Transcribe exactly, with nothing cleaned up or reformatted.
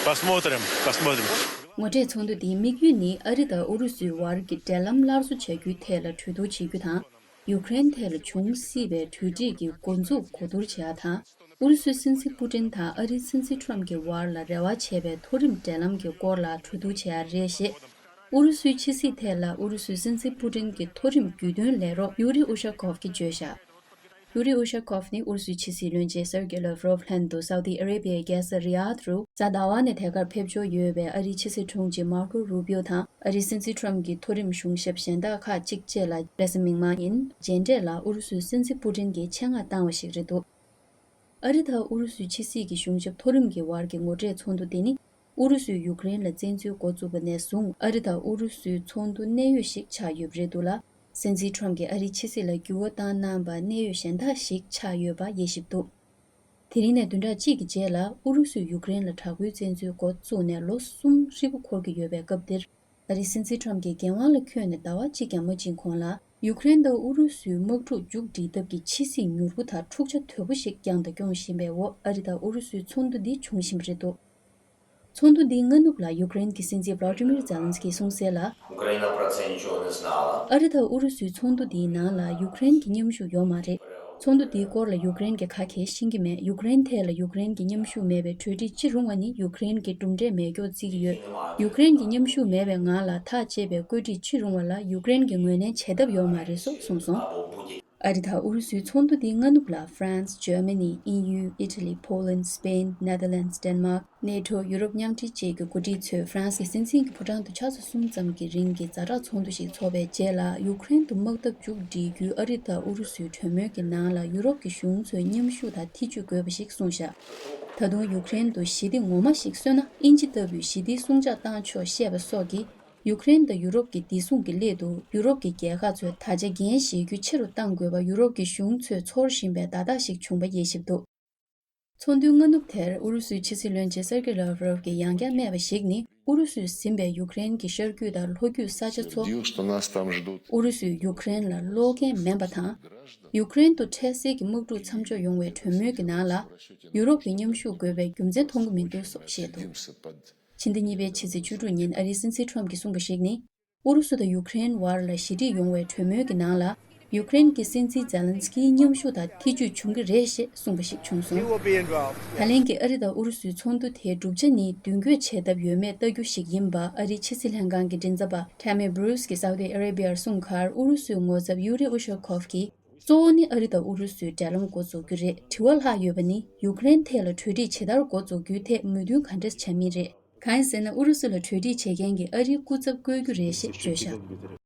Посмотрим, посмотрим. ངོ་སྤྲོད་ཚོགས་འདུ་འདིའི་དམིགས་ཡུལ་ནི་ཨ་རི་དང་ཨུ་རུ་སུའི་བར་གྱི་འབྲེལ་ལམ་སླར་གསོ་བྱ་རྒྱུའི་ཐད་ལ་གྲོས་བསྡུར་བྱེད་རྒྱུ་དང་། ཡུཀ་རེན་ཐད་ལ་འབྱུང་སྲིད་པའི་གྲོས་འགྲིག་གི་འགོ་འཛུགས་གོ་བསྡུར་བྱེད་ཡ་དང་། ཨུ་རུ་སུའི་སྲིད་འཛིན་པུ་ཏིན་དང་ཨ་རིའི་སྲིད་འཛིན་ཁྲོམ་གྱི་བར་ལ་རེ་བ་བྱས་པའི་མཐོ་རིམ་འབྲེལ་ལམ་གྱི་སྐོར་ལ་གྲོས་བསྡུར་བྱེད་ཡ་རེད་ཞེས། ཨུ་རུ་སུའི་ཕྱི་སྲིད་ཐད་ལ་ཨུ་རུ་སུའི་སྲིད་འཛིན་པུ་ཏིན་གྱི་མཐོ་རིམ་རྒྱུས་སྟོན་ལས་རོགས་ཡུ་རི་ཨུ་ཤ་ཁོབ་ཀྱིས་བརྗོད་བཞག་ཡུ་རི་ཨུ་ཤ་ཁོབ་ནི་ཨུ་རུ་སུའི་ཕྱི་སྲིད་བློན་ཆེན་སེར་གེ་ལོབ་རོབ་ལྷན་དུ་སའུ་ཏི་ཨ་རེ་བྷི་ཡའི་རྒྱལ་ས་རི་ཡཱད་རུ་གཟའ་ཟླ་བ་ནས་ཐད་ཀར་ཕེབས་འབྱོར་ཡོད་པའི་ཨ་རིའི་ཕྱི་སྲིད་དྲུང་ཆེ་མར་ཀོ་རུ་པིའོ་དང་ཨ་རིའི་སྲིད་འཛིན་ཁྲོམ་གྱི་མཐོ་རིམ་གཞུང་ཞབས་གཞན་དག་ཁག་ཅིག་བཅས་ལ་རེས་གཟའ་མིག་དམར་ཉིན་མཇལ་འཕྲད་ལ་ཨུ་རུ་སུའི་སྲིད་འཛིན་པུ་ཏིན་གྱིས་ཆེད་མངགས་བཏང་བ་ཞིག་རེད་འདུག་ཨ་རི་དང་ཨུ་རུ་སུའི་ཕྱི་སྲིད་ཀྱི་གཞུང་ཞབས་མཐོ་རིམ་གྱི་བར་གྱི་ངོ་སྤྲོད་ཚོགས་འདུ་དེ་ནི། ཨུ་རུ་སུས་ཡུཀ་རེན་ལ་བཙན་འཛུལ་འགོ་བཙུགས་པ་ནས་བཟུང་ཨ་རི་དང་ཨུ་རུ་སུའི་ཚོགས་འདུ་གནད་ཡོད་ཞིག་ཆགས་ཡོད་པ་རེད་འདུག་ལ། སྲིད་འཛིན་ཁྲོམ་གྱིས་ཨ་རིའི་ཕྱི་སྲིད་ལ་འགྱུར་བ་བཏང་གནང་པ་གནད་ཡོད་གཞན་དག་ཞིག་ཆགས་ཡོད་པ་དབྱེ་ཞིབ་འདུག་དེ་རིང་ནས་བདུན་ཕྲག་གཅིག་གི་རྗེས་ལ་ཨུ་རུ་སུས་ཡུཀ་རེན་ལ་དྲག་པོའི་བཙན་འཛུལ་འགོ་བཙུགས་ནས་ལོ་གསུམ་ཧྲིལ་པོ་འཁོར་གྱི་ཡོད་པའི་སྐབས་འདིར། ཨ་རིའི་སྲིད་འཛིན་ཁྲོམ་གྱིས་འགན་དབང་ལ་འཁྱོལ་ནས་ཟླ་བ་གཅིག་ཀྱང་མ་ཕྱིན་གོང་ལ། ཡུཀ་རེན་དང་ཨུ་རུ་སུའི་དམག་འཁྲུག་མཇུག་སྒྲིལ་ཐབས་ཀྱི་ཕྱི་སྲིད་མྱུར་པོ་དང་འཁྲུག་ཆ་དོད་པོ་ཞིག་བསྐྱངས་དང་སྐྱོང་བཞིན་པའི་འོག་ཨ་རི་དང་ཨུ་རུ་སུའི་ཚོགས་འདུ་འདི་འབྱུང་བཞིན་པ་རེད་འདུག་ཚོགས་འདུ་འདིའི་སྔ་ནུབ་ལ་ཡུཀ་རེན་གྱི་སྲིད་འཛིན་ཝ་ལ་ཏི་མིར་ཛེ་ལན་སི་ཀིས་གསུངས་གསལ་ལ། Украина про це нічого не знала. ཨ་རི་དང་ཨུ་རུ་སུའི་ཚོགས་འདུ་འདིའི་ནང་ལ་ཡུཀ་རེན་གྱི་མཉམ་ཞུགས་ཡོད་མ་རེད། ཚོགས་འདུ་འདིའི་སྐོར་ལ་ཡུཀ་རེན་གྱི་ཁ་མཁས་ཤེས་ཀྱི་མེད། ཡུཀ་རེན་ཐད་ལ་ཡུཀ་རེན་གྱི་མཉམ་ཞུགས་མེད་པའི་གྲོས་འགྲིག་ཅི་རུང་བ་ནི་ཡུཀ་རེན་གྱི་གྲུབ་འབྲས་མེད་སྐྱོ་བརྩི་གི་ཡོད། ཡུཀ་རེན་གྱི་མཉམ་ཞུགས་མེད་པའི་ངང་ལ་ཐག་བཅད་པའི་བཀོད་སྒྲིག་ཅི་རུང་བ་ལ་ཡུཀ་རེན་གྱིས་ངོས་ལེན་བྱེད་ཐབས་ཡོད་མ་རེད་སོགས་གསུངས་སོང་། ཨ་རི་དང་ཨུ་རུ་སུའི་ཚོགས་འདུ་འདིའི་སྔ་ནུབ་ལ་ཧྥ་རན་སི། ཇར་མ་ནི། དབྱིན་ཡུལ། ཨི་ཊ་ལི། ཕོ་ལན། སི་པེན། ནེ་དར་ལན་སི། ཌེན་མཱག་ནེ་ཊོ། ཡུ་རོབ་མཉམ་འབྲེལ་བཅས་ཀྱི་འགོ་ཁྲིད་ཚོས་ཧྥ་རན་སིའི་སྲིད་འཛིན་གྱི་ཕོ་བྲང་དུ་ཆུ་ཚོད་གསུམ་ཙམ་གྱི་རིང་གི་ཛ་དྲག་ཚོགས་འདུ་ཞིག་འཚོགས་པའི་རྗེས་ལ། ཡུཀ་རེན་དུ་དམག་འཐབ་མཇུག་སྒྲིལ་རྒྱུའི་ཨ་རི་དང་ཨུ་རུ་སུའི་གྲོས་མོལ་གྱི་ནང་ལ་ཡུ་རོབ་ཀྱི་གཞུང་ཚོས་མཉམ་ཞུགས་དང་ཐེ་ཇུས་དགོས་པ་ཞིག་གསུངས་བཞག་ད་དུང་ཡུཀ་རེན་དུ་ཞི་བདེ་ངོ་མ་ཞིག་སོན་ན་དབྱིན་ཇི་ལྟ་བུའི་ཞི་བདེའི་སྲུང་བྱ་བཏང་ཆོག་བཤད་པ་སོགས་ཀྱིས། ཡུཀ་རེན་དང་ཡུ་རོབ་ཀྱི་བདེ་སྲུང་གི་སླད་དུ་ཡུ་རོབ་ཀྱི་རྒྱལ་ཁག་ཚོས་ད་ཆ་འགན་བཞེས་རྒྱུ་ཆེ་རུ་གཏང་དགོས་པ་ཡུ་རོབ་ཀྱི་གཞུང་ཚོས་ཚོར་བཞིན་པའི་བརྡ་རྟགས་ཤིག་བྱུང་བ་དབྱེ་ཞིབ་འདུག་ཚོགས་འདུའི་སྔ་ནུབ་དེར་ཨུ་རུ་སུའི་ཕྱི་སྲིད་བློན་ཆེན་སེར་གེ་ལཱ་ཝ་རོབ་ཀྱིས་ཡང་བསྐྱར་སྨྲས་པ་ཞིག་ནི། ཨུ་རུ་སུས་ཟིན་པའི་ཡུཀ་རེན་གྱི་ཤར་རྒྱུད་དང་ལྷོ་རྒྱུད་ས་ཆ་ཚོ། ཨུ་རུ་སུས་ཡུཀ་རེན་ལ་བློ་འགེལ་མིན་པ་དང་། ཡུཀ་རེན་དུ་འཕྲལ་སེལ་གྱི་དམག་འཁྲུག་མཚམས་འཇོག་ཡོང་བའི་གྲོས་མོལ་གྱི་ནང་ལ། ཡུ་རོབ་ཀྱི་མཉམ་ཞུགས་དགོས་པའི་རྒྱུ་མཚན་མཐོང་གི་མི་འདུག་སོགས་བཤད་འདུག་ཕྱི་ཟླ་གཉིས་པའི་ཕྱི་ཚེས་བཅུ་དྲུག་ཉིན་ཨ་རིའི་སྲིད་འཛིན་ཁྲོམ་གྱིས་གསུངས་པ་ཞིག་ནི། ཨུ་རུ་སུ་དང་ཡུཀ་རེན་བར་ལ་ཞི་འགྲིག་ཡོང་བའི་གྲོས་མོལ་གྱི་ནང་ལ། ཡུཀ་རེན་གྱི་སྲིད་འཛིན་ཛེ་ལན་སི་ཀིའི་མཉམ་ཞུགས་དང་ཐེ་ཇུས་བྱུང་གི་རེད་ཞེས་གསུངས་པ་ཞིག་བྱུང་སོང་། ད་ལན་གྱི་ཨ་རི་དང་ཨུ་རུ་སུའི་ཚོགས་འདུ་དེའི་གྲུབ་ཆ་ནི་མདུན་སྐྱོད་བྱེད་ཐབས་ཡོད་མེད་ལྟ་རྒྱུ་ཞིག་ཡིན་པ་ཨ་རིའི་ཕྱི་སྲིད་ལྷན་ཁང་གི་མགྲིན་ཚབ་པ་ཊ་མི་སྦུ་རུ་སི་ཀྱིས་སའུ་ཏི་ཨ་རེ་བྷི་ཡར་གསུངས་ཁར། ཨུ་རུ་སུའི་ངོ་ཚབ་ཡུ་རི་ཨུ་ཤ་ཁོབ་ཀྱིས། གཙོ་བོ་ནི་ཨ་རི་དང་ཨུ་རུ་སུའི་འབྲེལ་ལམ་འགོ་འཛུགས་རྒྱུ་རེད། དྲི་བ་ལྷག་ཡོད་པ་ནི་ཡུཀ་རེན་ཐད་ལ་གྲོས་འགྲིག་ཇི་ལྟར་འགོ་འཛུགས་རྒྱུའི་ཐད་མོས་མཐུན་ག་འདྲས་བྱ་མིན་རེད། གང་ཡིན་ཟེར་ན་ཨུ་རུ་སུ་ལ་གྲོས་འགྲིག་བྱེད་མཁན་གྱི་ཨ་རིའི་སྐུ་ཚབ་བསྐོ་རྒྱུ་རེད་ཞེས་བརྗོད་བཞག